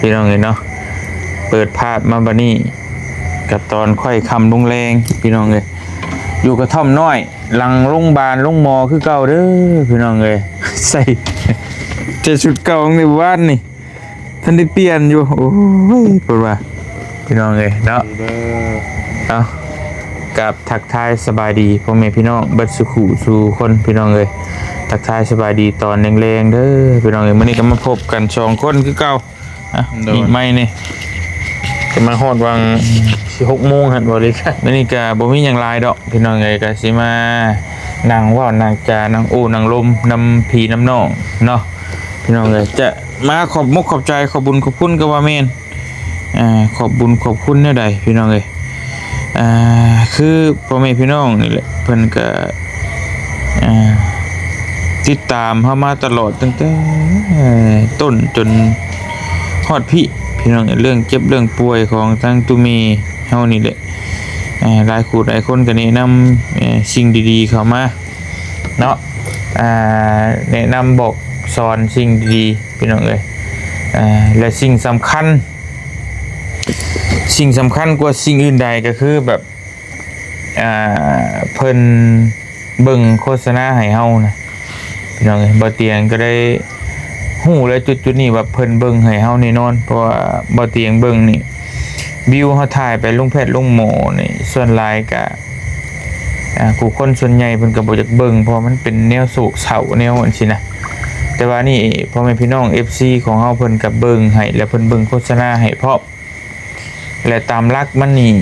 ພີ່ນ້ອງເອີຍເນາະ. ເປີດພາບມາບັດນີ້ ກໍຕອນຄ່ອຍຄ່ຳລົງແລງ ພີ່ນ້ອງເອີຍ. ຢູ່ກະທ່ອມນ້ອຍ ຫຼັງໂຮງບານໂຮງໝໍຄືເກົ່າເດີ ພີ່ນ້ອງເອີຍ. ໃສ່ແຕ່ຊຸດເກົ່າໃນວານນີ້ ທັນໄດ້ປ່ຽນຢູ່. ໂອ້ຍ ເພິ່ນວ່າ ພີ່ນ້ອງເອີຍເນາະ. ເອົາ ກາບທັກທາຍສະບາຍດີພໍ່ແມ່ພີ່ນ້ອງເບິດສູ່ຄູ່ສູ່ຄົນ ພີ່ນ້ອງເອີຍ. ທັກທາຍສະບາຍດີຕອນແລງໆເດີ ພີ່ນ້ອງເອີຍ. ມື້ນີ້ກໍມາພົບກັນສອງຄົນຄືເກົ່າ. ອ່ະ ໂດຍ ມີໄມ້ນີ້ ກໍມາຮອດຫວ່າງສິບຫົກໂມງຫັ້ນບໍລິການ. ມື້ນີ້ກໍບໍ່ມີຫຍັງຫຼາຍດອກ ພີ່ນ້ອງເອີຍ. ກໍຊິມານັ່ງເວົ້ານັ່ງຈາ ນັ່ງໂອ້ນັ່ງລົມນຳພີ່ນຳນ້ອງເນາະ ພີ່ນ້ອງເອີຍ. ຈະມາຂອບມົກຂອບໃຈ ຂອບບຸນຂອບຄຸນກໍວ່າແມ່ນ ອ່າ ຂອບບຸນຂອບຄຸນແນວໃດ ພີ່ນ້ອງເອີຍ. ອ່າ ຄືພໍ່ແມ່ພີ່ນ້ອງນີ້ແຫຼະ ເພິ່ນກະ ອ່າ ຕິດຕາມເຮົາມາຕະຫຼອດ ຕັ້ງແຕ່ຕົ້ນຈົນຮອດພີ້ ພີ່ນ້ອງເອີຍ. ເລື່ອງເຈັບເລື່ອງປ່ວຍຂອງທາງຕູ້ເມເຮົານີ້ແຫຼະ ອ່າ ຫຼາຍຄູ່ຫຼາຍຄົນກໍແນະນຳ ເອີ ສິ່ງດີໆເຂົ້າມາເນາະ ອ່າ ແນະນຳບອກສອນສິ່ງດີໆ ພີ່ນ້ອງເອີຍ. ອ່າ ແລະ ສິ່ງສຳຄັນ ສິ່ງສຳຄັນກວ່າສິ່ງອື່ນໃດກໍຄືແບບ ອ່າ ເພິ່ນເບິ່ງໂຄສະນາໃຫ້ເຮົານະ ພີ່ນ້ອງເອີຍ. ບ່າວຕຽງກໍໄດ້ຮູ້ແລ້ວຈຸດໆນີ້ວ່າເພິ່ນເບິ່ງໃຫ້ເຮົາແນ່ນອນ ເພາະວ່າບ່າວຕຽງເບິ່ງນີ້ ວິວເຮົາຖ່າຍໄປລົງແພັດລົງໝໍນີ້ ສ່ວນຫຼາຍກະ ອ່າ ຜູ້ຄົນສ່ວນໃຫຍ່ເພິ່ນກໍບໍ່ຢາກເບິ່ງ ເພາະວ່າມັນເປັນແນວໂສກເສົ້າແນວຈັ່ງຊີ້ນະ. ແຕ່ວ່ານີ້ພໍ່ແມ່ພີ່ນ້ອງເອັຟຊີຂອງເຮົາເພິ່ນກໍເບິ່ງໃຫ້ ແລະ ເພິ່ນເບິ່ງໂຄສະນາໃຫ້ພ້ອມ. ແລະ ຕາມຫຼັກມັນນີ້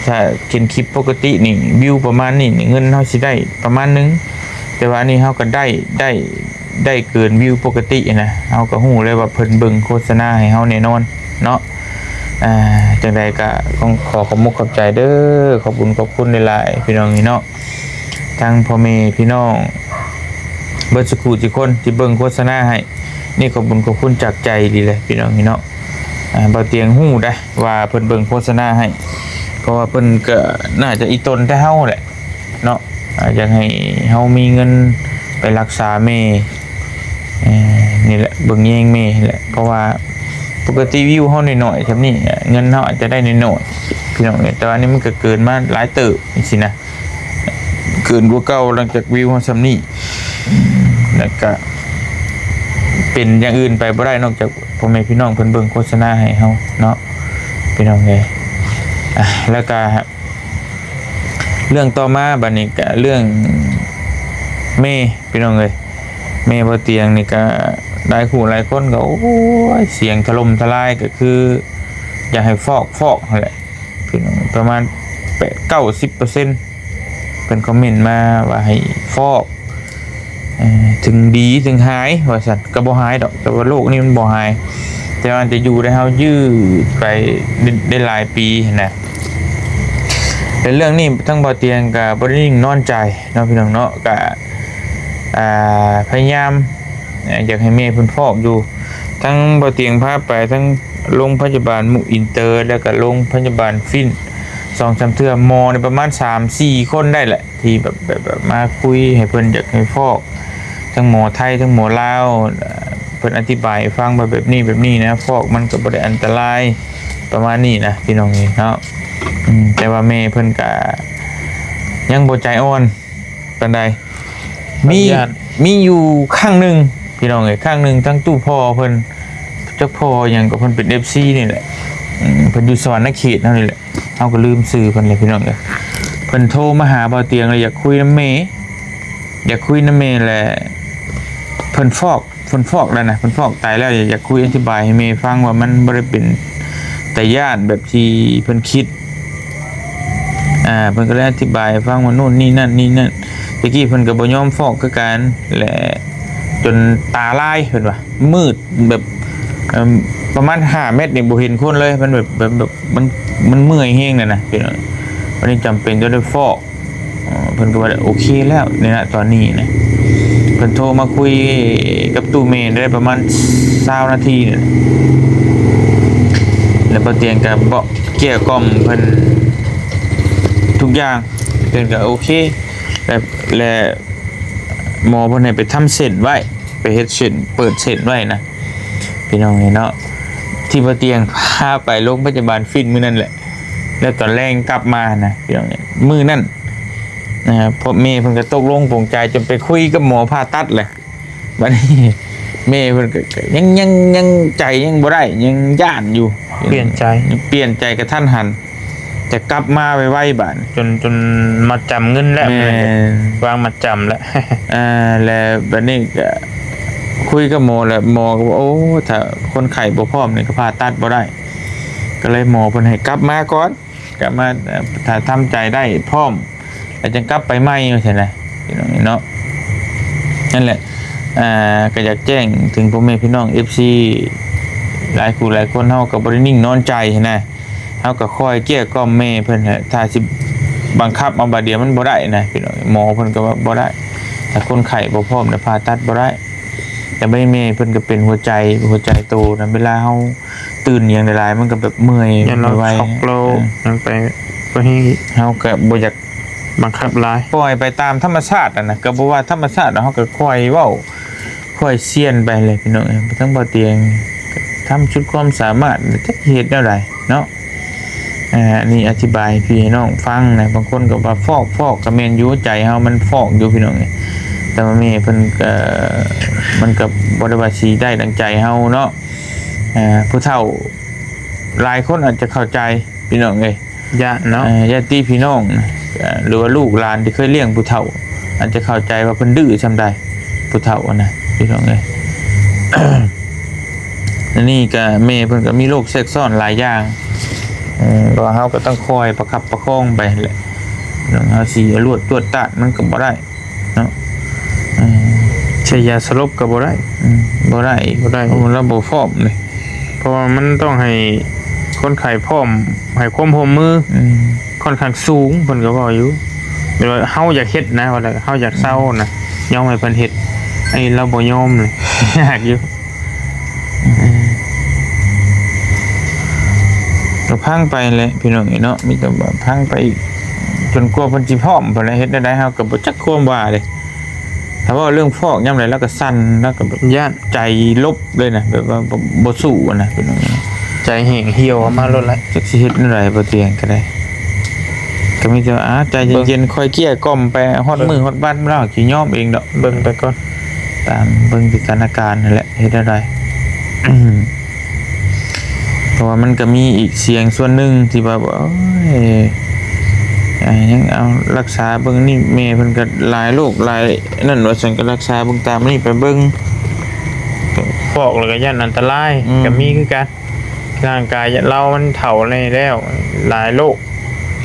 ຖ້າເຫັນຄລິບປົກກະຕິນີ້ ວິວປະມານນີ້ນີ້ ເງິນເຮົາຊິໄດ້ປະມານໜຶ່ງ ແຕ່ວ່າອັນນີ້ເຮົາກໍໄດ້ ໄດ້ ໄດ້ເກີນວິວປົກກະຕິນະ. ເຮົາກໍຮູ້ເລີຍວ່າເພິ່ນເບິ່ງໂຄສະນາໃຫ້ເຮົາແນ່ນອນເນາະ. ອ່າ ຈັ່ງໃດກໍຂໍຂອບມຸກຂອບໃຈເດີ ຂອບບຸນຂອບຄຸນຫຼາຍໆ ພີ່ນ້ອງເອີຍເນາະ. ທັງພໍ່ແມ່ພີ່ນ້ອງເບິດສູ່ຄູ່ສູ່ຄົນທີ່ເບິ່ງໂຄສະນາໃຫ້ ນີ້ຂອບບຸນຂອບຄຸນຈາກໃຈອີ່ຫຼີແຫຼະ ພີ່ນ້ອງເອີຍເນາະ. ອ່າ ບ່າວຕຽງຮູ້ໄດ໋ວ່າເພິ່ນເບິ່ງໂຄສະນາໃຫ້ ເພາະວ່າເພິ່ນກໍໜ້າຈະອີ່ຕົນແຕ່ເຮົາແຫຼະເນາະ ອ່າ ຢາກໃຫ້ເຮົາມີເງິນໄປລັກສາແມ່ ເອີ ນີ້ແຫຼະ ເບິ່ງແຍງແມ່ນີ້ແຫຼະ. ເພາະວ່າປົກກະຕິວິວເຮົາໜ້ອຍໆ ຊ່ຳນີ້ ເງິນເຮົາອາດຈະໄດ້ໜ້ອຍໆ ພີ່ນ້ອງເອີຍ ແຕ່ວ່ານີ້ມັນກໍເກີນມາຫຼາຍເຕີບຈັ່ງຊີ້ນະ ເກີນກວ່າເກົ່າ ຫຼັງຈາກວິວເຮົາຊ່ຳນີ້ ແລ້ວກະເປັນຢ່າງອື່ນໄປບໍ່ໄດ້ ນອກຈາກພໍ່ແມ່ພີ່ນ້ອງເພິ່ນເບິ່ງໂຄສະນາໃຫ້ເຮົາເນາະ ພີ່ນ້ອງເອີຍ. ອ່າ ແລ້ວກະເລື່ອງຕໍ່ມາບັດນີ້ກະເລື່ອງແມ່ ພີ່ນ້ອງເອີຍ. ແມ່ບ່າວຕຽງນີ້ກະຫຼາຍຄູ່ຫຼາຍຄົນກໍ ໂອ້ຍ ສຽງຖະຫຼົ່ມທະລາຍ ກໍຄືຢາກໃຫ້ຟອກ ຟອກຫັ້ນແຫຼະ ພີ່ນ້ອງ ປະມານແປດເກົ້າສິບເປີເຊັນ ເພິ່ນຄອມເມັນມາວ່າໃຫ້ຟອກ ເອີ ເຖິງດີເຖິງຫາຍວ່າຊັ້ນ. ກໍບໍ່ຫາຍດອກ ແຕ່ວ່າໂລກນີ້ມັນບໍ່ຫາຍ ແຕ່ວ່າຈະຢູ່ໄດ້ ເຮົາຢືດໄປໄດ້ ໄດ້ຫຼາຍປີຫັ້ນນະ. ແລະ ເລື່ອງນີ້ທາງບ່າວຕຽງກໍບໍ່ໄດ້ນິ່ງນອນໃຈເນາະ ພີ່ນ້ອງເນາະ ກໍ ອ່າ ພະຍາຍາມ ອ່າ ຢາກໃຫ້ແມ່ເພິ່ນຟອກຢູ່. ທັງບ່າວຕຽງພາໄປທັງໂລງພະຍາບານມຸກອິນເຕີ ແລ້ວກໍໂລງພະຍາບານຟິນ ສອງສາມເທື່ອ ໝໍນີ້ປະມານສາມສີ່ຄົນໄດ້ແຫຼະ ທີ່ແບບ ແບບ ແບບມາຄຸຍໃຫ້ເພິ່ນ ຢາກໃຫ້ຟອກ. ທັງໝໍໄທ ທັງໝໍລາວ ເພິ່ນອະທິບາຍໃຫ້ຟັງວ່າແບບນີ້ແບບນີ້ນະ ຟອກມັນກໍບໍ່ໄດ້ອັນຕະລາຍ ປະມານນີ້ນະ ພີ່ນ້ອງເອີຍເນາະ. ອືມ ແຕ່ວ່າແມ່ເພິ່ນກະຍັງບໍ່ໃຈອ່ອນປານໃດ. ມີ ຢ້ານ ມີຢູ່ຄັ້ງໜຶ່ງ ພີ່ນ້ອງເອີຍ ຄັ້ງໜຶ່ງ ທັງຕູ້ພໍ່ເພິ່ນ ຈັກພໍ່ຫຍັງກໍ ເພິ່ນເປັນເອັຟຊີນີ້ແຫຼະ ອືມ ເພິ່ນຢູ່ສະຫວັນນະເຂດເຮົານີ້ແຫຼະ ເຮົາກໍລືມຊື່ເພິ່ນແລ້ວ ພີ່ນ້ອງເອີຍ. ເພິ່ນໂທມາຫາບ່າວຕຽງ ແລ້ວຢາກຄຸຍນຳແມ່ ຢາກຄຸຍນຳແມ່ ແລະ ເພິ່ນຟອກ ເພິ່ນຟອກແລ້ວນະ ເພິ່ນຟອກໄຕແລ້ວ ຢາກ ຢາກຄຸຍອະທິບາຍໃຫ້ແມ່ຟັງວ່າມັນບໍ່ໄດ້ເປັນຕາຢ້ານແບບທີ່ເພິ່ນຄິດ. ອ່າ ເພິ່ນກໍເລີຍອະທິບາຍໃຫ້ຟັງວ່າໂນ່ນນີ້ນັ້ນນີ້ນັ້ນ ແຕ່ກີ້ເພິ່ນກໍບໍ່ຍອມຟອກຄືກັນ ແລະ ຈົນຕາລາຍ ເພິ່ນວ່າມືດແບບ ເອີ່ມ ປະມານຫ້າແມັດນີ້ບໍ່ເຫັນຄົນເລີຍ ມັນແບບ ແບບ ແບບ ມັນ ມັນເມື່ອຍແຮງແລ້ວນະ ພີ່ນ້ອງ. ວັນນີ້ຈຳເປັນຕ້ອງໄດ້ຟອກ ເອີ່ ເພິ່ນກໍວ່າໂອເຄແລ້ວໃນນະຕອນນີ້ນະ. ເພິ່ນໂທມາຄຸຍກັບຕູ້ແມ່ໄດ້ປະມານຊາວນາທີນີ້ແຫຼະ ແລ້ວບ່າວຕຽງກໍບອກເກລ້ຽກ່ອມເພິ່ນທຸກຢ່າງ ເພິ່ນກໍໂອເຄ ແລະ ແລະ ໝໍເພິ່ນໃຫ້ໄປທຳເສັ້ນໄວ້ ໄປເຮັດເສັ້ນ ເປີດເສັ້ນໄວ້ນະ ພີ່ນ້ອງເອີຍເນາະ. ເທ ທີ່ບໍ່ຕຽງພາໄປໂລງພະຍາບານຝິ່ນມື້ນັ້ນແຫຼະ ແລ້ວຕອນແລງກັບມານະ ພີ່ນ້ອງເອີຍ ມື້ນັ້ນນະ ພໍ່ແມ່ເພິ່ນກໍຕົກລົງປົງໃຈ ຈົນໄປຄຸຍກັບໝໍຜ່າຕັດແຫຼະ. ບັດນີ້ແມ່ເພິ່ນກໍ ກໍຍັງ ຍັງ ຍັງໃຈຍັງບໍ່ໄດ້ ຍັງຢ້ານຢູ່ ປ່ຽນໃຈ ຍັງປ່ຽນໃຈກະທັນຫັນ ຈະກັບມາໄວໆ ບາດນີ້ ຈົນ ຈົນມັດຈຳເງິນແລ້ວ ແມ່ນ ວາງມັດຈຳແລ້ວ ອ່າ ແລ້ວບັດນີ້ກໍຄຸຍກັບໝໍແລ້ວ ໝໍກໍບອກ ໂອ້ ຖ້າຄົນໄຂ້ບໍ່ພ້ອມນີ້ກໍຜ່າຕັດບໍ່ໄດ້ ກໍເລີຍໝໍເພິ່ນໃຫ້ກັບມາກ່ອນ ກັບມາ ເອີ່ ຖ້າທຳໃຈໄດ້ພ້ອມ ແລ້ວຈັ່ງກັບໄປໃໝ່ ວ່າຊັ້ນນະ ພີ່ນ້ອງເນາະ. ນັ້ນແຫຼະ ອ່າ ກໍຢາກແຈ້ງເຖິງພໍ່ແມ່ພີ່ນ້ອງ ເອັຟຊີ ຫຼາຍຜູ້ຫຼາຍຄົນ ເຮົາກໍບໍ່ໄດ້ນິ່ງນອນໃຈນະ ເຮົາກໍຄອຍເກຍກ່ອມແມ່ເພິ່ນແຫຼະ ຖ້າຊິບັງຄັບເອົາບາດດຽວມັນບໍ່ໄດ້ນະ ພີ່ນ້ອງ ໝໍເພິ່ນກໍວ່າບໍ່ໄດ້ ຖ້າຄົນໄຂ້ບໍ່ພ້ອມນະ ຜ່າຕັດບໍ່ໄດ້. ແຕ່ໃບແມ່ເພິ່ນກໍເປັນຫົວໃຈ ຫົວໃຈໂຕນະ ເວລາເຮົາຕື່ນຫຍັງຫຼາຍໆ ມັນກໍແບບເມື່ອຍ ຢ້ານລາວໄວໆ ຊັອກ ລາວ ເອີ ຍັງໄປ ໄປແຮງອີກ ເຮົາກໍບໍ່ຢາກບັງຄັບຫຼາຍ ປ່ອຍໄປຕາມທຳມະຊາດຫັ້ນນະ ກໍບໍ່ວ່າທຳມະຊາດດອກ ເຮົາກໍຄ່ອຍເວົ້າ ຄ່ອຍຊຽນໄປແຫຼະ ພີ່ນ້ອງເອີຍ. ທາງບ່າວຕຽງກໍທຳສຸດຄວາມສາມາດ ແຕ່ຈັກຊິເຮັດແນວໃດເນາະ. ອ່າ ອັນນີ້ອະທິບາຍໃຫ້ພີ່ໃຫ້ນ້ອງຟັງນະ ບາງຄົນກໍວ່າຟອກ ຟອກ ກໍແມ່ນຢູ່ ໃຈເຮົາມັນຟອກຢູ່ ພີ່ນ້ອງເອີຍ ແຕ່ວ່າແມ່ເພິ່ນກໍ ມັນກໍບໍ່ໄດ້ວ່າຊິໄດ້ດັ່ງໃຈເຮົາເນາະ. ອ່າ ຜູ້ເຖົ້າຫຼາຍຄົນອາດຈະເຂົ້າໃຈ ພີ່ນ້ອງເອີຍ ຍາດເນາະ ເອີ ຍາດຕິພີ່ນ້ອງນະ ເອີ ຫຼືວ່າລູກຫຼານທີ່ເຄີຍລ້ຽງຜູ້ເຖົ້າ ອາດຈະເຂົ້າໃຈວ່າເພິ່ນດື້ຊ່ຳໃດ ຜູ້ເຖົ້າຫັ້ນນະ ພີ່ນ້ອງເອີຍ. ອັນນີ້ກໍແມ່ເພິ່ນກໍມີໂລກແຊກຊ້ອນຫຼາຍຢ່າງ ເອີ ເພາະວ່າເຮົາກໍຕ້ອງຄອຍປະຄັບປະຄອງໄປຫັ້ນແຫຼະ ເຮົາຊິອາລວດຈວດຕາດມັນກໍບໍ່ໄດ້ເນາະ ເອີ ໃຊ້ຢາສະຫຼົບກໍບໍ່ໄດ້ ອືມ ບໍ່ໄດ້ ບໍ່ໄດ້ ເພາະວ່າລາວບໍ່ພ້ອມເດ້ ເພາະວ່າມັນຕ້ອງໃຫ້ຄົນໄຂ້ພ້ອມ ໃຫ້ຄວາມຮ່ວມມື ອືມ ຂ້ອນຂ້າງສູງ ເພິ່ນກໍເວົ້າຢູ່ ແບບວ່າເຮົາຢາກເຮັດນະ ວ່າແລ້ວເຮົາຢາກເຊົານະ ຍອມໃຫ້ເພິ່ນເຮັດ ອັນນີ້ລາວບໍ່ຍອມເລີຍ ຍາກຢູ່ ເອີ ກໍຟັງໄປແຫຼະ ພີ່ນ້ອງເອີຍເນາະ ມີແຕ່ວ່າຟັງໄປອີກ ຈົນກວ່າເພິ່ນຊິພ້ອມພຸ້ນແຫຼະ ເຮັດແນວໃດເຮົາກໍບໍ່ຈັກຄວາມວ່າເດ້. ຖ້າເວົ້າເລື່ອງຟອກຍາມໃດລາວກໍສັ່ນ ລາວກໍແບບຢ້ານ ໃຈລົບເລີຍນະ ແບບວ່າບໍ່ ບໍ່ສູ້ນະ ພີ່ນ້ອງ ໃຈແຫ້ງຫ່ຽວອອກມາໂລດແຫຼະ ຈັກຊິເຮັດແນວໃດ ບໍ່ຕຽງກໍໄດ້ ກໍມີແຕ່ວ່າ ອ່າ ໃຈເຢັນໆ ເບິ່ງ ຄ່ອຍເກຍກ່ອມໄປ ຮອດມື້ຮອດວັນລາວຊິຍອມເອງດອກ ເບິ່ງໄປກ່ອນ ຕາມເບິ່ງສະຖານະການຫັ້ນແຫຼະ ເຮັດແນວໃດ. ເພາະວ່າມັນກໍມີອີກສຽງສ່ວນໜຶ່ງທີ່ວ່າ ໂອ້ຍ ອ່າ ຍັງເອົາ ລັກສາເບິ່ງນີ້ ແມ່ເພິ່ນກໍຫຼາຍໂລກຫຼາຍນັ້ນ ວ່າຊັ້ນ ກໍລັກສາເບິ່ງຕາມນີ້ໄປເບິ່ງ ຟອກແລ້ວກໍຢ້ານອັນຕະລາຍ ອືມ ກໍມີຄືກັນ ຮ່າງກາຍລາວມັນເຖົ້າແດ່ແລ້ວ ຫຼາຍໂລກ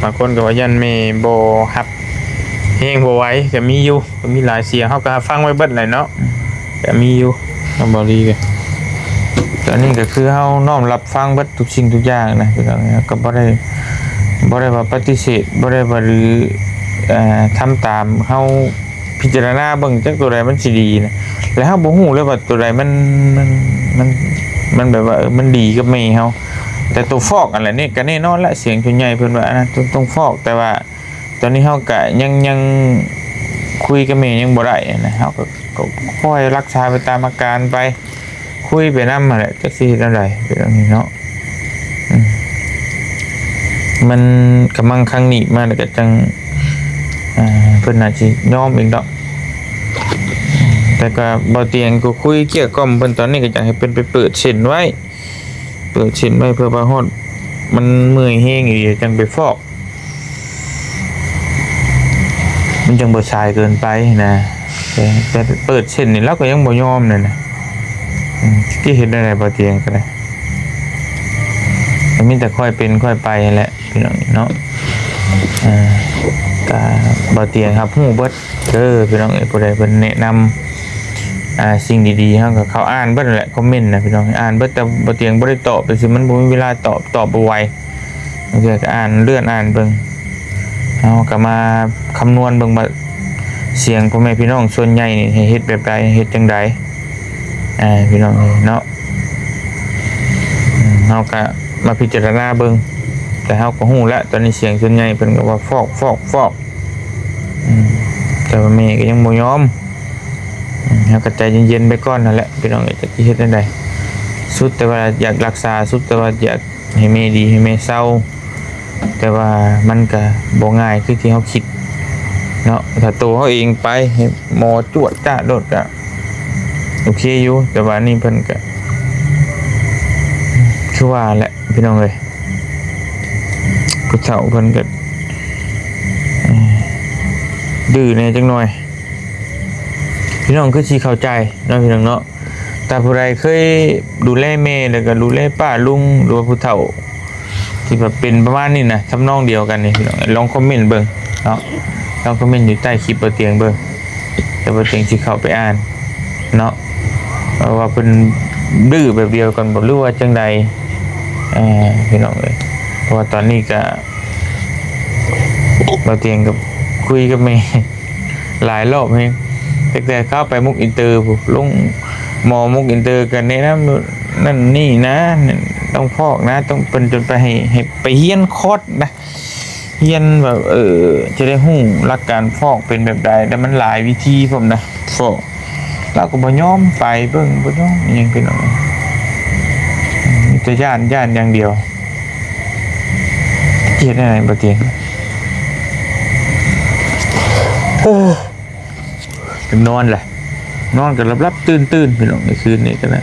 ບາງຄົນກໍວ່າຢ້ານແມ່ບໍ່ຮັບແຮງ ບໍ່ໄຫວ ກໍມີຢູ່ ກໍມີຫຼາຍສຽງ ເຮົາກໍຮັບຟັງໄວ້ເບິດແຫຼະເນາະ ອືມ ກໍມີຢູ່ ເຮົາບໍ່ລີເລີຍ ກໍອັນນີ້ກໍຄືເຮົານ້ອມຮັບຟັງເບິດທຸກສິ່ງທຸກຢ່າງນະ ພີ່ນ້ອງ ກໍບໍ່ໄດ້ ບໍ່ໄດ້ວ່າປະຕິເສດ ບໍ່ໄດ້ວ່າ ຫຼື ເອີ ທຳຕາມ ເຮົາພິຈາລະນາເບິ່ງ ຈັກໂຕໃດມັນຊິດີນະ ແລ້ວເຮົາບໍ່ຮູ້ເລີຍວ່າໂຕໃດມັນ ມັນ ມັນ ມັນແບບວ່າ ເອີ ມັນດີກັບແມ່ເຮົາ ແຕ່ໂຕຟອກຫັ້ນແຫຼະ ນີ້ກໍແນ່ນອນແຫຼະ ສຽງສ່ວນໃຫຍ່ເພິ່ນວ່າອັນນັ້ນ ຕ້ອງ ຕ້ອງຟອກ ແຕ່ວ່າ ຕອນນີ້ເຮົາກະຍັງ ຍັງຄຸຍກັບແມ່ຍັງບໍ່ໄດ້ນະ ເຮົາກະ ກະຄອຍຮັກສາໄປຕາມອາການໄປ ຄຸຍໄປນຳຫັ້ນແຫຼະ ຈັກຊິເຮັດແນວໃດ ເປັນແນວນີ້ເນາະ ອືມ ມັນກຳລັງຄັ້ງນີ້ມາແລ້ວກະຈັ່ງ ອ່າ ເພິ່ນໜ້າຊິຍອມເອງດອກ ແຕ່ກະບໍ່ຕຽງກໍຄຸຍເກ້ຍກ່ອມເພິ່ນ ຕອນນີ້ກະຢາກໃຫ້ເພິ່ນໄປເປີດເສັ້ນໄວ້ ເປີດເສັ້ນໄວ້ ເພື່ອວ່າຮອດ ມັນເມື່ອຍແຮງອີ່ຫຼີຈັ່ງໄປຟອກ ມັນຈັ່ງບໍ່ສາຍເກີນໄປນະ ແຕ່ ແຕ່ເປີດເສັ້ນນີ້ລາວກໍຍັງບໍ່ຍອມນັ້ນນະ ອືມ ຈັກຊິເຮັດແນວໃດ ບໍ່ຕຽງກໍໄດ້ ກໍມີແຕ່ຄ່ອຍເປັນຄ່ອຍໄປຫັ້ນແຫຼະ ພີ່ນ້ອງເນາະ ອ່າ ກໍບໍ່ຕຽງຮັບຮູ້ເບິດ ເດີພີ່ນ້ອງເອີຍ ຜູ້ໃດເພິ່ນແນະນຳ ອ່າ ສິ່ງດີໆ ເຮົາກໍເຂົ້າອ່ານເບິດແຫຼະ ຄອມເມັນນະພີ່ນ້ອງ ອ່ານເບິດ ແຕ່ບໍ່ຕຽງບໍ່ໄດ້ຕອບ ໄປຊິມັນບໍ່ມີເວລາຕອບ ຕອບບໍ່ໄວ ບາງເທື່ອກໍອ່ານ ເລື່ອນອ່ານເບິ່ງ ເຮົາກໍມາຄຳນວນເບິ່ງວ່າ ສຽງພໍ່ແມ່ພີ່ນ້ອງສ່ວນໃຫຍ່ນີ້ໃຫ້ເຮັດແບບໃດ ເຮັດຈັ່ງໃດ ອ່າ ພີ່ນ້ອງເອີຍເນາະ ເຮົາກໍມາພິຈາລະນາເບິ່ງ ແຕ່ເຮົາກໍຮູ້ແລ້ວ ຕອນນີ້ສຽງສ່ວນໃຫຍ່ເພິ່ນກໍວ່າຟອກ ຟອກ ຟອກ ອືມ ແຕ່ວ່າແມ່ກໍຍັງບໍ່ຍອມ ອືມ ເຮົາກໍໃຈເຢັນໆ ໄປກ່ອນຫັ້ນແຫຼະ ພີ່ນ້ອງເອີຍ ຈັກຊິເຮັດແນວໃດ ສຸດແຕ່ວ່າຢາກລັກສາ ສຸດແຕ່ວ່າຢາກໃຫ້ແມ່ດີ ໃຫ້ແມ່ເຊົາ ແຕ່ວ່າມັນກະບໍ່ງ່າຍຄືທີ່ເຮົາຄິດເນາະ. ຖ້າໂຕເຮົາເອງໄປ ໃຫ້ໝໍຈວດຈາດໂລດກະໂອເຄຢູ່ ແຕ່ວ່ານີ້ເພິ່ນກະ ຄືວ່າແຫຼະພີ່ນ້ອງເອີຍ ຜູ້ເຖົ້າເພິ່ນກະ ເອີ ດື້ແດ່ຈັກໜ່ອຍ. ພີ່ນ້ອງຄືຊິເຂົ້າໃຈເນາະ ພີ່ນ້ອງເນາະ. ຖ້າຜູ້ໃດເຄີຍດູແລແມ່ ແລ້ວກໍດູແລປ້າລຸງ ຫຼືວ່າຜູ້ເຖົ້າທີ່ແບບເປັນປະມານນີ້ນະ ທຳນອງດຽວກັນນີ້ ພີ່ນ້ອງ ລອງຄອມເມັນເບິ່ງເນາະ ລອງຄອມເມັນຢູ່ໃຕ້ຄລິບບ່າວຕຽງເບິ່ງ ແລ້ວບ່າວຕຽງຊິເຂົ້າໄປອ່ານເນາະ ວ່າເພິ່ນດື້ແບບດຽວກັນບໍ່ ຫຼືວ່າຈັ່ງໃດ ເອີ ພີ່ນ້ອງເອີຍ. ເພາະວ່າຕອນນີ້ກະ ບ່າວຕຽງກັບ ຄຸຍກັບແມ່ ຫຼາຍຮອບແຮງ ຕັ້ງແຕ່ເຂົ້າໄປມຸກອິນເຕີພຸ້ນ ລົງໝໍມຸກອິນເຕີກໍແນະນຳນັ້ນນີ້ນະ ຕ້ອງຟອກນະ ຕ້ອງເປັນ ຈົນໄປໃຫ້ ໃຫ້ໄປຮຽນຄອດນະ ຮຽນແບບ ເອີ ຈະໄດ້ຮູ້ຫຼັກການຟອກເປັນແບບໃດ ແລ້ວມັນຫຼາຍວິທີພ້ອມນະ ຟອກ. ລາວກໍບໍ່ຍອມໄປເບິ່ງ ບໍ່ຍອມອີ່ຫຍັງ ພີ່ນ້ອງ ມີແຕ່ຢ້ານ ຢ້ານຢ່າງດຽວ. ເຮັດແນວໃດບໍ່ຕຽງ ເອີ ນອນແຫຼະ ນອນກໍຫຼັບໆຕື່ນໆ ພີ່ນ້ອງ ຄືນນີ້ກໍໄດ້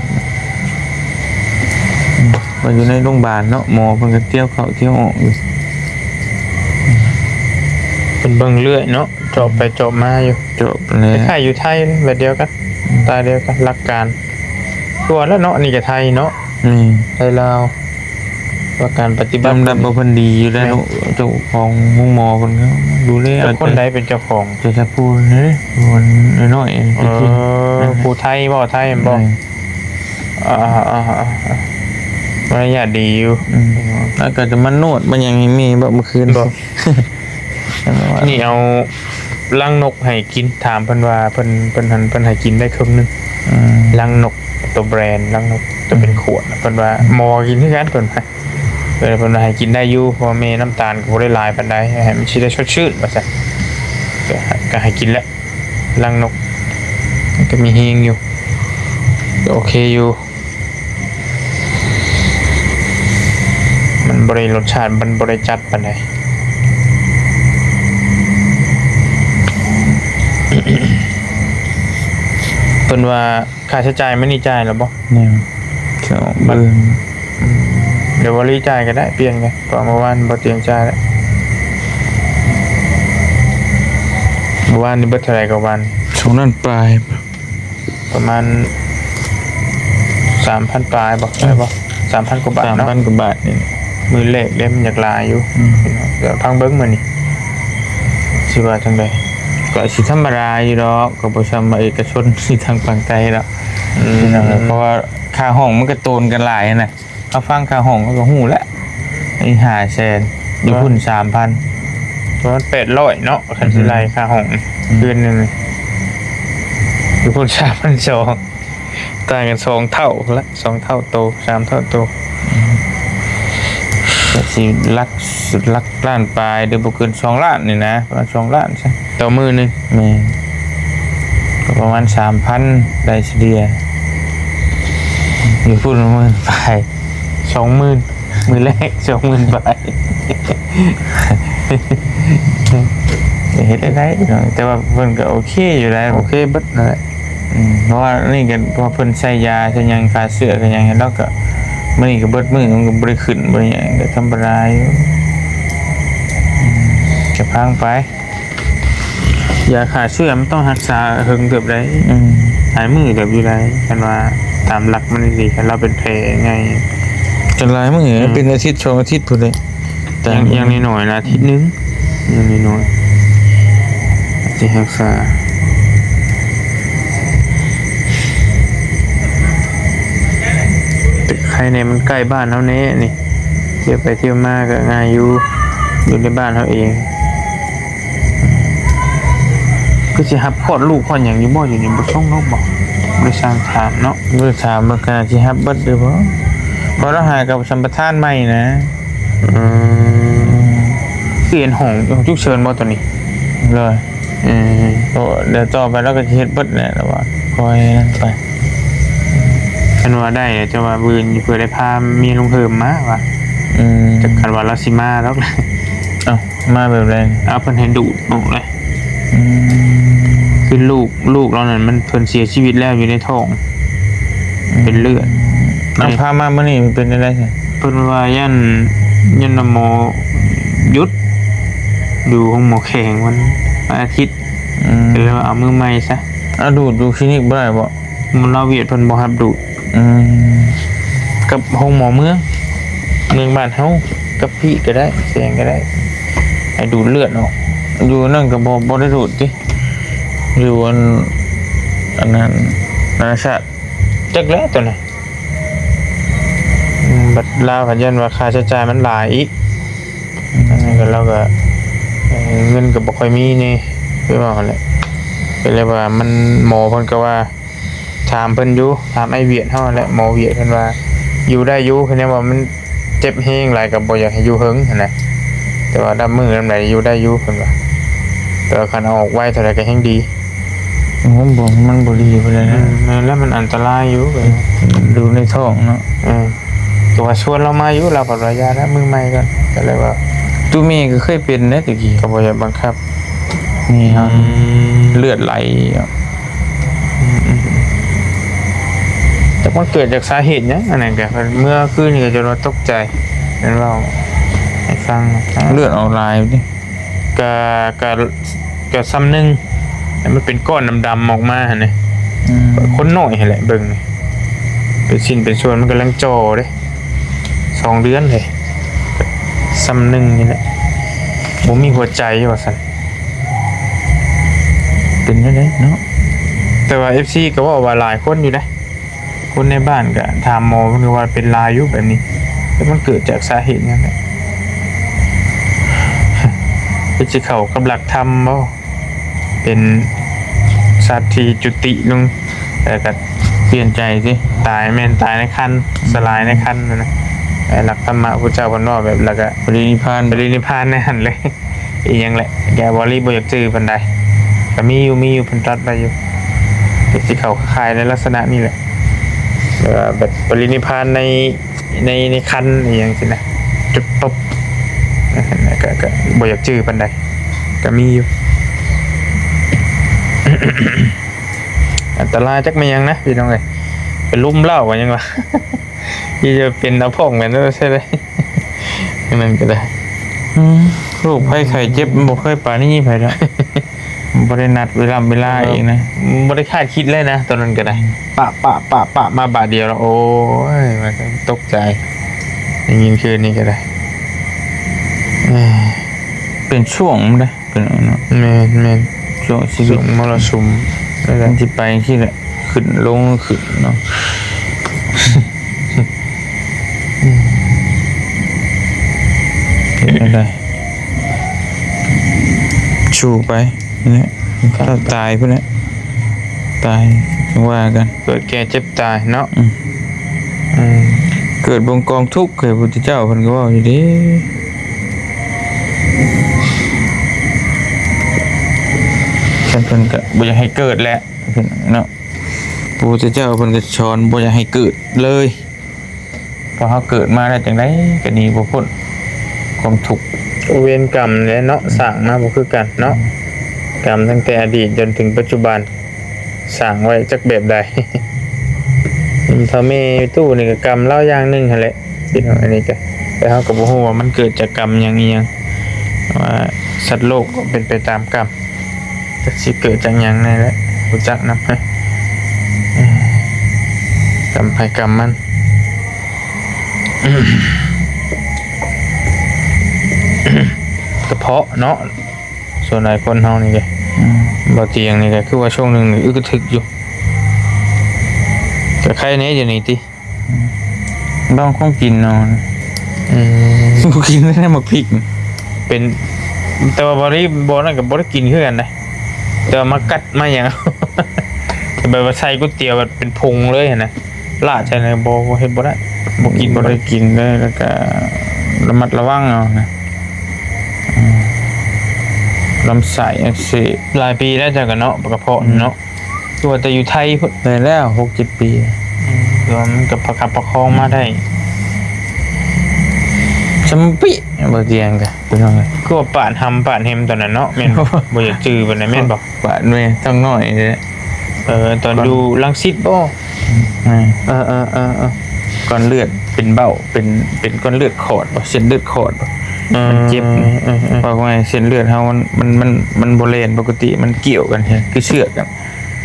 ມາຢູ່ໃນໂຮງບານເນາະ ໝໍເພິ່ນກໍຕຽວເຂົ້າຕຽວອອກຢູ່ ເພິ່ນເບິ່ງເລື້ອຍເນາະ ເຈາະໄປເຈາະມາຢູ່ ເຈາະແລ້ວ ຄ້າຍໆຢູ່ໄທແບບດຽວກັນ ສະໄຕລ໌ດຽວກັນ ຫຼັກການ ຄືວ່າແລ້ວເນາະ ອັນນີ້ກໍໄທເນາະ ແມ່ນ ໄທລາວ ວ່າການປະຕິບັດ ຍອມຮັບວ່າເພິ່ນດີຢູ່ແລ້ວ ແມ່ນ ເນາະ ເຈົ້າຂອງໂຮງໝໍເພິ່ນກໍດູແລ ແລ້ວຄົນໃດເປັນເຈົ້າຂອງ? ເຈົ້າຊາພູເດ້ ຜູ້ນ້ອຍໆ ເອີ ແຕ່ກີ້ ຜູ້ໄທເວົ້າໄທແມ່ນບໍ່? ແມ່ນ ອ່າໆໆ ມາລະຍາດດີຢູ່ ອືມ ແລ້ວກໍຈະມານວດມາຫຍັງໃຫ້ແມ່ເບາະ ມື້ຄືນ ບໍ່ ນີ້ເອົາລັງນົກໃຫ້ກິນ ຖາມເພິ່ນວ່າ ເພິ່ນ ເພິ່ນຫັ້ນ ເພິ່ນໃຫ້ກິນໄດ້ເຄິ່ງໜຶ່ງ ອືມ ລັງນົກ ໂຕແບຣນລັງນົກ ໂຕເປັນ ອືມ ຂວດ ເພິ່ນວ່າໝໍກິນຄືກັນ ເພິ່ນວ່າ ເອີ ເພິ່ນວ່າໃຫ້ກິນໄດ້ຢູ່ ເພາະວ່າແມ່ນ້ຳຕານກໍບໍ່ໄດ້ຫຼາຍປານໃດ ໃຫ້ມັນຊິໄດ້ສົດຊື່ນວ່າຊັ້ນ ກໍ ກໍໃຫ້ກິນແຫຼະ ລັງນົກ ມັນກໍມີແຮງຢູ່ ກໍໂອເຄຢູ່ ມັນບໍ່ໄດ້ ລົດຊາດມັນບໍ່ໄດ້ຈັດປານໃດ ເພິ່ນວ່າຄ່າໃຊ້ຈ່າຍມື້ນີ້ຈ່າຍແລ້ວບໍ່? ຍັງ ສອງ ບັດ ມື້ອື່ນ ອືມ ດຽວວາລີຈ່າຍກໍໄດ້ ປ່ຽນກັນ ເພາະເມື່ອວານບໍ່ຕຽງຈ່າຍແລ້ວ ເມື່ອວານນີ້ເບິດເທົ່າໃດກໍວານ? ສອງລ້ານປາຍ ປະມານສາມພັນປາຍບໍ່ ໄດ້ບໍ່? ສາມພັນກວ່າບາດເນາະ ສາມພັນກວ່າບາດນີ້ແຫຼະ ມື້ແລກເດ້ ມັນຢາກຫຼາຍຢູ່ ອືມ ດຽວຟັງເບິ່ງມື້ນີ້ ຊິວ່າຈັ່ງໃດ ກໍຊິທຳມະດາຢູ່ດອກ ກໍບໍ່ຊ່ຳວ່າເອກະຊົນຢູ່ທາງຝັ່ງໄທດອກ ອືມ ເພາະວ່າຄ່າຫ້ອງມັນກໍໂຕນກັນຫຼາຍຫັ້ນນະ ເຮົາຟັງຄ່າຫ້ອງເຮົາກໍຮູ້ແລ້ວ ອັນນີ້ຫ້າແສນ ຢູ່ພຸ້ນສາມພັນ ປະມານແປດຮ້ອຍເນາະ ຄັນຊິໄລ່ ອືມ ຄ່າຫ້ອງ ອືມ ເດືອນໜຶ່ງ ຢູ່ພຸ້ນສາມພັນສອງ ຕ່າງກັນສອງເທົ່າພຸ້ນລະ ສອງເທົ່າໂຕ ສາມເທົ່າໂຕ ອືມ ກໍຊິຫຼັກ ຫຼັກລ້ານປາຍ ຫຼືບໍ່ເກີນສອງລ້ານນີ້ນະ ປະມານສອງລ້ານຊະ ຕໍ່ມື້ໜຶ່ງ ແມ່ນ ກໍປະມານສາມພັນ ໄດ້ສະເລ່ຍ ຢູ່ພຸ້ນໝື່ນປາຍ ສອງໝື່ນ ມື້ແລກ ສອງໝື່ນປາຍ ເຮັດໄດ້ເນາະ ແຕ່ວ່າເພິ່ນກໍໂອເຄຢູ່ໄດ໋ ໂອເຄເບິດນັ້ນແຫຼະ ອືມ ເພາະວ່ານີ້ກໍ ເພາະເພິ່ນໃສ່ຢາໃສ່ຫຍັງ ຂ້າເຊື້ອຂ້າຫຍັງ ແລ້ວກໍມື້ນີ້ກໍເບິດມື້ ມັນກໍບໍ່ໄດ້ຂຶ້ນບໍ່ໄດ້ຫຍັງ ກໍທຳມະດາຢູ່ ອືມ ກໍຟັງໄປ ຢາຂ້າເຊື້ອມັນຕ້ອງຮັກສາເຖິງເຕີບໃດ ອືມ ຫຼາຍມື້ເຕີບຢູ່ໃດ໋ ຄັນວ່າຕາມຫຼັກມັນນີ້ ຄັນລາວເປັນແຜໃຫຍ່ ກໍຫຼາຍມື້ ອືມ ເປັນອາທິດສອງອາທິດພຸ້ນແຫຼະ ຢ່າງ ຢ່າງໜ້ອຍໆນະ ອາທິດໜຶ່ງ ຢ່າງໜ້ອຍໆ ຊິຮັກສາ ແຕ່ໄຄແດ່ ມັນໃກ້ບ້ານເຮົາແດ່ນີ້ ທ່ຽວໄປທ່ຽວມາກໍງ່າຍຢູ່ ຢູ່ໃນບ້ານເຮົາເອງ. ຄືຊິຮັບຄອດລູກຄອດຫຍັງຢູ່ບໍ່? ຢູ່ນີ້ບໍ່ສົ່ງເນາະ ບໍ່ ບໍ່ໄດ້ຊ່າງຖາມເນາະ ບໍ່ໄດ້ຖາມວ່າຂະໜາດຊິຮັບເບິດຫຼືບໍ່ ເພາະລາວຫາກັບສຳປະທານໃໝ່ນະ. ອືມ ຄືເຫັນຫ້ອງ ຫ້ອງສຸກເສີນບໍ່ໂຕນີ້? ໂດຍ ເອີ ໂອ້ ດຽວຕໍ່ໄປລາວກໍຊິເຮັດເບິດແຫຼະ ລາວວ່າ ຄ່ອຍນັ້ນໄປ ໃນ ມັນວ່າໄດ້ແຫຼະ ແຕ່ວ່າມື້ອື່ນເພື່ອໄດ້ພາເມຍລຸງເຮີມມາວ່າ ອືມ ຈັກຄັນວ່າລາວຊິມາດອກ. ເອົ້າ ມາແບບໃດ? ເອົາເພິ່ນໃຫ້ດູດອອກເລີຍ. ອືມ ຄືລູກ ລູກລາວນັ້ນມັນ ເພິ່ນເສຍຊີວິດແລ້ວຢູ່ໃນທ້ອງ ອືມ ເປັນເລືອດ. ເອົາ ພາມາມື້ນີ້ມັນເປັນຈັ່ງໃດ? ເພິ່ນວ່າຢ້ານ ຢ້ານນຳໝໍຢຸດ ຢູ່ໂຮງໝໍແຂວງວັນ ວັນອາທິດ ອືມ ກໍເລີຍວ່າເອົາມື້ໃໝ່ຊະ. ເອົາ ດູດຢູ່ຄລີນິກບໍ່ໄດ້ບໍ? ມະລາວຽດເພິ່ນບໍ່ຮັບດູດ. ອືມ ກັບໂຮງໝໍເມືອງ ເມືອງບ້ານເຮົາ ກັບພີ້ກໍໄດ້ ແຂວງກໍໄດ້ ໃຫ້ດູດເລືອດອອກ. ຢູ່ນັ້ນກໍບໍ່ ບໍ່ໄດ້ດູດຕິ? ຢູ່ອັນ ອັນນັ້ນ ນານາຊາດ ຈັກແຫຼະຕົວນັ້ນ. ອືມ ບັດລາວກໍຢ້ານວ່າຄ່າໃຊ້ຈ່າຍມັນຫຼາຍອີກ. ອັນນັ້ນກໍ ລາວກໍ ເອີ ເງິນກໍບໍ່ຄ່ອຍມີແດ່ ຄືວ່າຫັ້ນແຫຼະ. ກໍເລີຍວ່າມັນ ໝໍເພິ່ນກໍວ່າ ຖາມເພິ່ນຢູ່ ຖາມອ້າຍຫວຽດເຮົາຫັ້ນແຫຼະ ໝໍຫວຽດເພິ່ນວ່າ ຢູ່ໄດ້ຢູ່ ຄະແນນວ່າມັນເຈັບແຮງຫຼາຍ ກໍບໍ່ຢາກໃຫ້ຢູ່ເຫິງຫັ້ນນະ ແຕ່ວ່ານັບມື້ນຳໃດຢູ່ໄດ້ຢູ່ເພິ່ນວ່າ ແຕ່ວ່າຄັນເອົາອອກໄວເທົ່າໃດກໍແຮງດີ. ໂອ້ ບໍ່ ມັນບໍ່ດີປານໃດນະ. ອືມ ແມ່ນແລ້ວ ມັນອັນຕະລາຍຢູ່ ອືມ ຢູ່ໃນທ້ອງເນາະ. ເອີ ກໍວ່າຊວນລາວມາຢູ່ ລາວພັດວ່າຢ່າແລ້ວ ມື້ໃໝ່ກ່ອນ ກໍເລີຍວ່າ ຕູແມ່ກໍເຄີຍເປັນເດ້ແຕ່ກີ້ ກໍບໍ່ຢາກບັງຄັບ ນີ້ເຮົາ ອືມ ເລືອດໄຫຼ. ອືມ ອືມ ອືມ ຈັກມັນເກີດຈາກສາເຫດຫຍັງ? ອັນນັ້ນກໍເມື່ອຄືນນີ້ກໍຈົນວ່າຕົກໃຈ ແມ່ນເວົ້າໃຫ້ຟັງ ເລືອດອອກຫຼາຍຕິ? ກະ ກະ ກະຊຳໜຶ່ງ ແລ້ວມັນເປັນກ້ອນດຳໆອອກມາຫັ້ນເດ້. ອືມ ຄົນນ້ອຍຫັ້ນແຫຼະເບິ່ງນີ້ ເປັນຊິ້ນເປັນສ່ວນ ມັນກຳລັງຈ່ອເດ້ ສອງເດືອນເດ້ ຊຳໜຶ່ງນີ້ແຫຼະ ບໍ່ມີຫົວໃຈວ່າຊັ້ນ. ເປັນແນວໃດເນາະ? ແຕ່ວ່າເອັຟຊີກໍເວົ້າວ່າຫຼາຍຄົນຢູ່ເດ້. ຄົນໃນບ້ານກໍຖາມໝໍ ເພິ່ນກໍວ່າເປັນຫຼາຍຢູ່ແບບນີ້ ແຕ່ມັນເກີດຈາກສາເຫດຫຍັງແຫຼະ? ເປັນຊິເຂົ້າກັບຫຼັກທຳບໍ່? ເປັນສັດທີ່ຈຸຕິລົງ ແລ້ວກໍປ່ຽນໃຈຕິ? ຕາຍ ແມ່ນຕາຍໃນຄັນ ສະລາຍໃນຄັນຫັ້ນນະ. ແຕ່ຫຼັກທຳມະ ພະເຈົ້າເພິ່ນເວົ້າແບບ ແລ້ວກໍປະລິນິບພານ ປະລິນິບພານໃນຫັ້ນເລີຍ. ອີຫຍັງແຫຼະ ແກວາລີບໍ່ຢາກຈື່ປານໃດ ກໍມີຢູ່ ມີຢູ່ ເພິ່ນຕັດໄວ້ຢູ່ ກໍຊິເຂົ້າຂ່າຍໃນລັກສະນະນີ້ແຫຼະ ແບບວ່າແບບປະລິນິບພານໃນ ໃນ ໃນຄັນອີຫຍັງຊີ້ນະ ຈຸດຕົບ ກໍ ກໍບໍ່ຢາກຈື່ປານໃດ ກໍມີຢູ່. ອັນຕະລາຍຈັກແມ່ນຫຍັງນະ ພີ່ນ້ອງເອີຍ ໄປລຸມເຫຼົ້າວ່າຫຍັງວະ ທີ່ຈະເປັນເອົາພ້ອມກັນ ເອີ ໃຊ່ເລີຍ. ອັນນັ້ນກໍໄດ້ ອືມ ໂລກໄພໄຂ້ເຈັບມັນບໍ່ເຄີຍປານນີ້ໃຜດອກ ບໍ່ໄດ້ນັດເວລາ ເວລາອີກນະ ບໍ່ໄດ້ຄາດຄິດເລີຍນະ ຕອນນັ້ນກໍໄດ້ ປະ ປະ ປະ ປະ ມາບາດດຽວແລ້ວ ໂອ້ຍ ວ່າຕົກໃຈ ໄດ້ຍິນຄືນນີ້ກໍໄດ້ ເປັນຊ່ວງເດ້ ເປັນເນາະ ແມ່ນ ແມ່ນ ຊ່ວງຊີວິດ ຊ່ວງມໍລະສຸມ ມັນຊິໄປຈັ່ງຊີ້ແຫຼະ ຂຶ້ນລົງຂຶ້ນເນາະ ເຮັດແນວໃດ ສູ້ໄປນີ້ແຫຼະ ຖ້າຕາຍພຸ້ນແຫຼະ ຕາຍຈັ່ງວ່າກັນ ເກີດແກ່ເຈັບຕາຍເນາະ ອືມ ອືມ ເກີດບົ່ງກອງທຸກ ພະພຸດທະເຈົ້າເພິ່ນກໍເວົ້າຢູ່ເດ້ ເພິ່ນ ເພິ່ນກໍບໍ່ຢາກໃຫ້ເກີດແຫຼະ ເນາະ ພະພຸດທະເຈົ້າເພິ່ນກໍສອນບໍ່ຢາກໃຫ້ເກີດເລີຍ ເພາະເຮົາເກີດມາແລ້ວຈັ່ງໃດກໍໜີບໍ່ພົ້ນຄວາມທຸກ ເວນກຳແຫຼະເນາະ ອືມ ສ້າງມາບໍ່ຄືກັນເນາະ ອືມ ກຳຕັ້ງແຕ່ອະດີດຈົນເຖິງປັດຈຸບັນ ສ້າງໄວ້ຈັກແບບໃດ ເຖົ້າແມ່ຕູ້ນີ້ກໍກຳລາວຢ່າງໜຶ່ງຫັ້ນແຫຼະ ພີ່ນ້ອງ ອັນນີ້ກໍ ແຕ່ເຮົາກໍບໍ່ຮູ້ວ່າມັນເກີດຈາກກຳຫຍັງອີຫຍັງ ວ່າສັດໂລກກໍເປັນໄປຕາມກຳ ຈັກຊິເກີດຈາກຫຍັງແນ່ແຫຼະ ບໍ່ຈັກນຳ ກຳໃຜກຳມັນ ກະເພາະເນາະ ສ່ວນຫຼາຍຄົນເຮົານີ້ກະ ອືມ ບໍ່ຕຽງນີ້ກະຄືວ່າຊ່ວງໜຶ່ງນີ້ອຶກກະທຶກຢູ່ ກະໄຄແນ່ດຽວນີ້ຕິ ອືມ ລອງຄອງກິນເອົາ ອືມ ບໍ່ກິນໄດ້ໝາກພິກ ເປັນ ແຕ່ວ່າບໍ່ໄດ້ ບໍ່ນັ້ນກໍບໍ່ໄດ້ກິນຄືກັນນະ ແຕ່ວ່າມາກັດມາຫຍັງ ແບບວ່າໃສ່ກ໋ວຍຕຽວແບບເປັນຜົງເລີຍຫັ້ນນະ ລາດໃສ່ນະ ບໍ່ ບໍ່ເຮັດບໍ່ໄດ້ ບໍ່ກິນ ບໍ່ໄດ້ກິນເລີຍ ແລ້ວກໍລະມັດລະວັງເອົານະ ອືມ ລຳໄສ້ອັກເສບ ຫຼາຍປີແລ້ວເຈົ້າກໍເນາະ ກະເພາະ ອືມ ເນາະ ຄືວ່າແຕ່ຢູ່ໄທພຸ້ນ ໄດ້ແລ້ວຫົກເຈັດປີ ອືມ ວ່າມັນກໍປະຄັບປະຄອງມາໄດ້ ຈຳປິ ບໍ່ຕຽງກະ ພີ່ນ້ອງເອີຍ ຄືວ່າປາດຫຳປາດເຫັມຕອນນັ້ນເນາະ ແມ່ນບໍ່? ບໍ່ຢາກຈື່ປານໃດ ແມ່ນບໍ່? ປາດແມ່ທັງນ້ອຍເດ້ ເອີ ຕອນຢູ່ລັງສິດບໍ່? ແມ່ນ ເອີໆໆໆ ກ້ອນເລືອດເປັນເບົ້າ ເປັນ ເປັນກ້ອນເລືອດຂອດບໍ່? ເສັ້ນເລືອດຂອດບໍ່? ເອີ ມັນເຈັບ ເອີໆໆ ເວົ້າງ່າຍ ເສັ້ນເລືອດເຮົາມັນ ມັນ ມັນ ມັນບໍ່ແລ່ນປົກກະຕິ ມັນກ່ຽວກັນ ຄືເຊືອກກັນ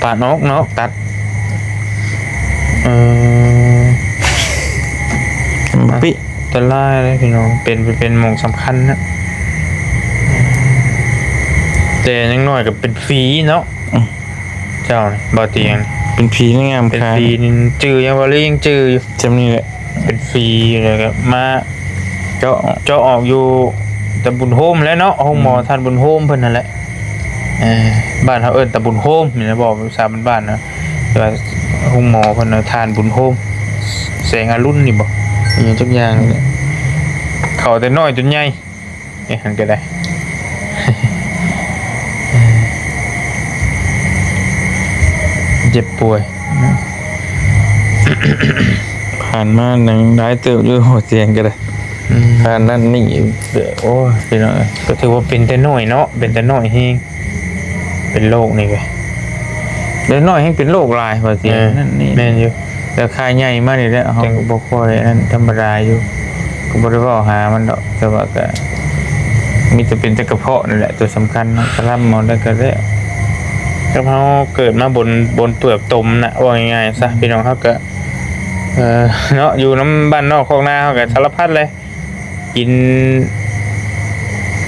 ປາດອອກເນາະ ຕັດ ເອີ ປິ ອັນຕະລາຍເດ້ພີ່ນ້ອງ ເປັນ ເປັນໝ່ອງສຳຄັນນະ ແຕ່ຢ່າງໜ້ອຍກໍເປັນຝີເນາະ ອືມ ເຈົ້ານີ້ ບໍ່ຕຽງ ເປັນຜີໃນງາມ ເປັນ ຄາຍ ຜີນີ້ ຈື່ຍັງວ່າລີຍັງຈື່ຢູ່ ຈຳນີ້ແຫຼະ ເປັນຝີ ແລ້ວກໍມາເຈາະ ເຈາະອອກຢູ່ຕະບຸນໂຮມແຫຼະເນາະ ໂຮງໝໍ ອືມ ທ່ານບຸນໂຮມເພິ່ນຫັ້ນແຫຼະ ເອີ ບ້ານເຮົາເອີ້ນຕະບຸນໂຮມນີ້ນະ ເວົ້າພາສາບ້ານໆນະ ແຕ່ວ່າໂຮງໝໍເພິ່ນນະ ທ່ານບຸນໂຮມ ແສງອະລຸນນີ້ບໍ່ ອີຫຍັງຈັກຢ່າງນີ້ແຫຼະ ເຂົ້າແຕ່ນ້ອຍຈົນໃຫຍ່ ອີ່ຫັ້ນກໍໄດ້ ເຈັບປ່ວຍ ຜ່ານມາຍັງຫຼາຍເຕີບຢູ່ ຫົວຈຽງກໍໄດ້ ອືມ ຜ່ານນັ້ນນີ້ ໂອ້ຍ ພີ່ນ້ອງເອີຍ ກໍຖືວ່າເປັນແຕ່ນ້ອຍເນາະ ເປັນແຕ່ນ້ອຍແຮງ ເປັນໂລກນີ້ກໍ ເດັກນ້ອຍແຮ່ງເປັນໂລກຫຼາຍວ່າຊີ້ ເອີ ນັ້ນນີ້ ແມ່ນຢູ່ ແລ້ວຄາຍໃຫຍ່ມານີ້ແຫຼະ ເຮົາກໍບໍ່ຄ່ອຍອັນນັ້ນ ທຳມະດາຢູ່ ກໍບໍ່ໄດ້ເວົ້າຫາມັນດອກ ແຕ່ວ່າກໍມີແຕ່ເປັນແຕ່ກະເພາະນີ້ແຫຼະ ຕົວສຳຄັນເນາະ ກະລຳເອົາແລ້ວກໍແລ້ວ ກັບເຮົາເກີດມາບົນ ບົນເປືອກຕົມນະ ເວົ້າງ່າຍໆຊະ ອືມ ພີ່ນ້ອງ ເຮົາກໍ ເອີ ເນາະ ຢູ່ນຳບ້ານນອກຄອກນາ ເຮົາກໍສາລະພັດແຫຼະ ກິນ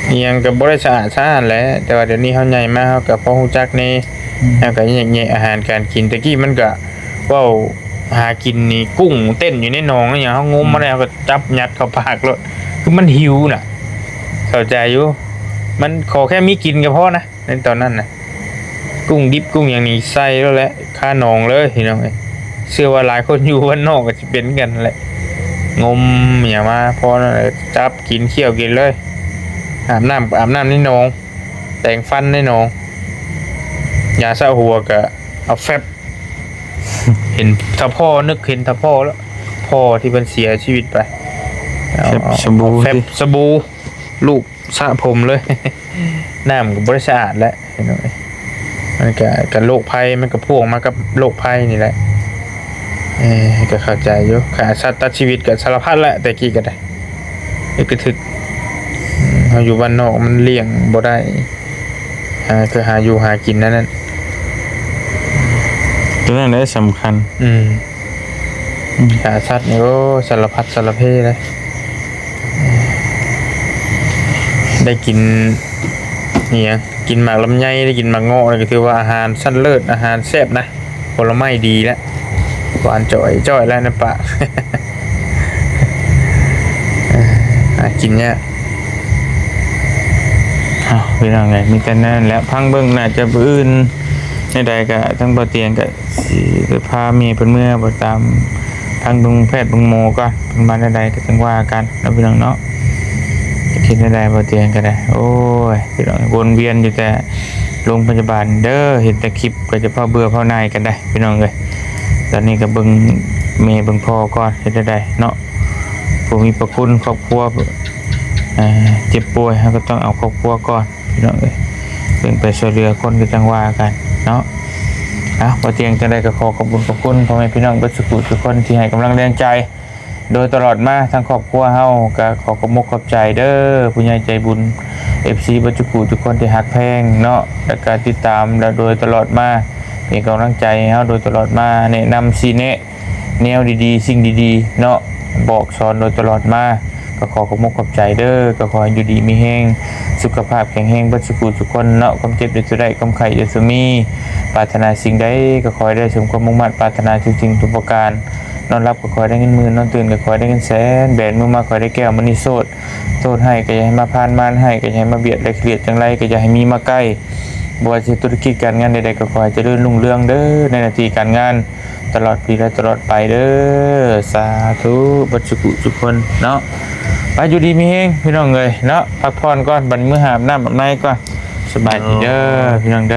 ອີ່ຫຍັງກໍບໍ່ໄດ້ສະອາດສະອ້ານແຫຼະ ແຕ່ວ່າດຽວນີ້ເຮົາໃຫຍ່ມາ ເຮົາກໍພໍຮູ້ຈັກແດ່ ອືມ ເຮົາກໍແຍກແຍະອາຫານການກິນ ແຕ່ກີ້ມັນກໍເວົ້າຫາກິນນີ້ ກຸ້ງເຕັ້ນຢູ່ໃນໜອງອີ່ຫຍັງ ເຮົາງົມມາໄດ້ ອືມ ເຮົາກໍຈັບຍັດເຂົ້າປາກໂລດ ຄືມັນຫິວນະ ເຂົ້າໃຈຢູ່ ມັນຂໍແຄ່ມີກິນກໍພໍນະ ໃນຕອນນັ້ນນະ ກຸ້ງດິບກຸ້ງຫຍັງນີ້ໃສ່ໂລດແຫຼະ ຄາໜອງເລີຍພີ່ນ້ອງເອີຍ ເຊື່ອວ່າຫຼາຍຄົນຢູ່ບ້ານນອກກໍຊິເປັນຄືກັນແຫຼະ ງົມຫຍັງມາພໍນັ້ນແຫຼະ ຈັບກິນຂ້ຽວກິນເລີຍ ອາບນ້ຳອາບນ້ຳໃນໜອງ ແປງຟັນໃນໜອງ ຢາສະຫົວກໍເອົາແຟັບ ເຫັນຖ້າພໍ້ ນຶກເຫັນຖ້າພໍ້ແລ້ວ ພໍ່ທີ່ເພິ່ນເສຍຊີວິດໄປ ເອົາ ແຟັບ ເອົາ ສະບູ ເອົາແຟັບ ຕິ ສະບູ ລູບ ສະຜົມເລີຍ ນ້ຳກໍບໍ່ໄດ້ສະອາດແຫຼະ ພີ່ນ້ອງເອີຍ ມັນກະ ກະໂລກໄພ ມັນກະພວງມາກັບໂລກໄພນີ້ແຫຼະ ເອີ ກໍເຂົ້າໃຈຢູ່ ຂ້າສັດຕັດຊີວິດກໍສາລະພັດແຫຼະ ແຕ່ກີ້ກໍໄດ້ ອຶກກະທຶກ ເຮົາຢູ່ບ້ານນອກມັນລ້ຽງບໍ່ໄດ້ ຫາ ກໍຫາຢູ່ຫາກິນແນວນັ້ນ ຕົວນັ້ນແຫຼະສຳຄັນ ອືມ ອືມ ຂ້າສັດນີ້ ໂອ້ ສາລະພັດສາລະເພເລີຍ ໄດ້ກິນອີ່ຫຍັງ ກິນໝາກລຳໄຍ ໄດ້ກິນໝາກເງາະ ນີ້ກໍຖືວ່າອາຫານຊັ້ນເລີດ ອາຫານແຊບນະ ຜົນລະໄມ້ດີແລ້ວ ຫວານຈ່ອຍໆແລ້ວໃນປາກ ຫາກິນຍາກ ເອົາ ພີ່ນ້ອງເອີຍ ມີແຕ່ນັ້ນແຫຼະ ພັງເບິ່ງ ໜ້າຈະມື້ອື່ນ ແນວໃດກໍທາງບໍ່ຕຽງກໍ ຊິໄປພາແມ່ເພິ່ນເມືອບໍ່ ຕາມທາງເບິ່ງແພດເບິ່ງໝໍກ່ອນ ເພິ່ນວ່າແນວໃດກໍຈັ່ງວ່າກັນເນາະ ພີ່ນ້ອງເນາະ ຈະເຮັດແນວໃດ ບໍ່ຕຽງກໍໄດ້ ໂອ້ຍ ພີ່ນ້ອງ ວົນວຽນຢູ່ແຕ່ໂລງພະຍາບານເດີ ເຫັນແຕ່ຄລິບກໍຈະເຜົາເບື່ອເຜົາໜ່າຍກັນໄດ໋ ພີ່ນ້ອງເອີຍ ຕອນນີ້ກໍເບິ່ງແມ່ເບິ່ງພໍ່ກ່ອນ ເຮັດແນວໃດເນາະ ຜູ້ມີພະຄຸນຄອບຄົວ ເອີ ເຈັບປ່ວຍ ເຮົາກໍຕ້ອງເອົາຄອບຄົວກ່ອນ ພີ່ນ້ອງເອີຍ ເບິ່ງໄປຊ່ວຍເຫຼືອຄົນກໍຈັ່ງວ່າກັນເນາະ ເອົາ ບໍ່ຕຽງຈັ່ງໃດກໍຂໍຂອບຄຸນຂອບຄຸນພໍ່ແມ່ພີ່ນ້ອງເບິດສູ່ຜູ້ທຸກຄົນທີ່ໃຫ້ກຳລັງແຮງໃຈໂດຍຕະຫຼອດມາ ທາງຄອບຄົວເຮົາກໍຂໍຂອບມົກຂອບໃຈເດີ ຜູ້ໃຫຍ່ໃຈບຸນ ເອັຟຊີ ເບິດສູ່ຜູ້ທຸກຄົນທີ່ຮັກແພງເນາະ ແລ້ວກໍຕິດຕາມເຮົາໂດຍຕະຫຼອດມາ ເປັນກຳລັງໃຈໃຫ້ເຮົາໂດຍຕະຫຼອດມາ ແນະນຳຊີ້ແນະ ແນວດີໆ ສິ່ງດີໆ ເນາະ ບອກສອນໂດຍຕະຫຼອດມາ ກໍຂໍຂອບມົກຂອບໃຈເດີ ກໍຂໍໃຫ້ຢູ່ດີມີແຮງ ສຸຂະພາບແຂງແຮງເບິດສູ່ຜູ້ທຸກຄົນເນາະ ຄວາມເຈັບຢ່າສູ່ໄດ້ ຄວາມໄຂ້ຢ່າສູ່ມີ ປາດຖະໜາສິ່ງໃດກໍຂໍໃຫ້ໄດ້ສົມຄວາມມຸ່ງມາດປາດຖະໜາທຸກສິ່ງທຸກປະການ ນອນຫຼັບກໍຂໍໃຫ້ໄດ້ເງິນໝື່ນ ນອນຕື່ນກໍຂໍໃຫ້ໄດ້ເງິນແສນ ແບມືມາຂໍໃຫ້ໄດ້ແກ້ວມະນີໂຊດ ໂທດຮ້າຍກໍຢ່າໃຫ້ມາຜ່ານ ມານຮ້າຍກໍຢ່າໃຫ້ມາບຽດ ແລະ ຄຽດຈັ່ງໃດກໍຢ່າໃຫ້ມີມາໃກ້ ບໍ່ວ່າຊິເຮັດທຸລະກິດການງານໃດໆ ກໍຂໍໃຫ້ຈະເລີນຮຸ່ງເຮືອງເດີ ໃນໜ້າທີ່ການງານ ຕະຫຼອດປີ ແລະ ຕະຫຼອດໄປເດີ ສາທຸ ເບິດສູ່ຜູ້ທຸກຄົນເນາະ ໄປຢູ່ດີມີແຮງ ພີ່ນ້ອງເອີຍເນາະ ພັກຜ່ອນກ່ອນ ບັດມື້ຫາອາບນ້ຳອາບໃນກ່ອນ ສະບາຍດີເດີ ໂອ້ ພີ່ນ້ອງເດີ.